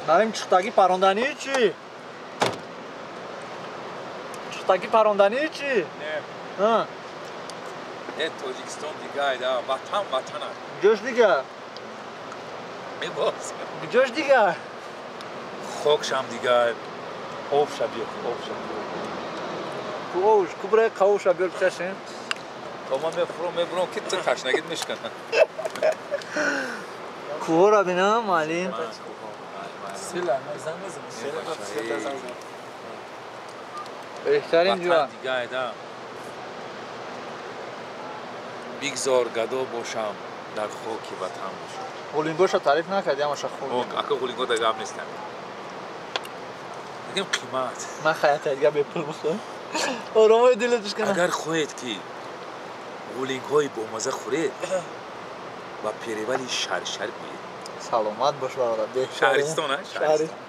Наим чухтагӣ паронданӣ чӣ? Чухтагӣ паронданӣ чӣ? Не. Не, Тоҷикистон дигар, да, ватан ватан аст. Ҷош дигар? Мебоз. Ҷош дигар? Хокшам дигар, обша биё, обша биё. Ку овш, ку бирай қавуша биёр чашем. То ман мефурам, мебурам, ки ту ташнагит мешкана. Кӯҳора бинам, маълим. Сила, зан мезанам. Беҳтарин ҷо. Ватан дигар, да. Бигзор гадо бошам, дар хоки ватан бошам. Ғулингоша таъриф накарди, ҳамаша хӯрдем. Ака ғулинго да гап нестам. Мегем қимат. Ман хаята дигар бепул бихӯрам. Оромои дилат бишкана. Агар хоҳед ки ғулингҳои бомаза хӯред, ба перевали Шаршар биед. Саломат бош, бародар. Шаҳристон, а? Шаҳристон.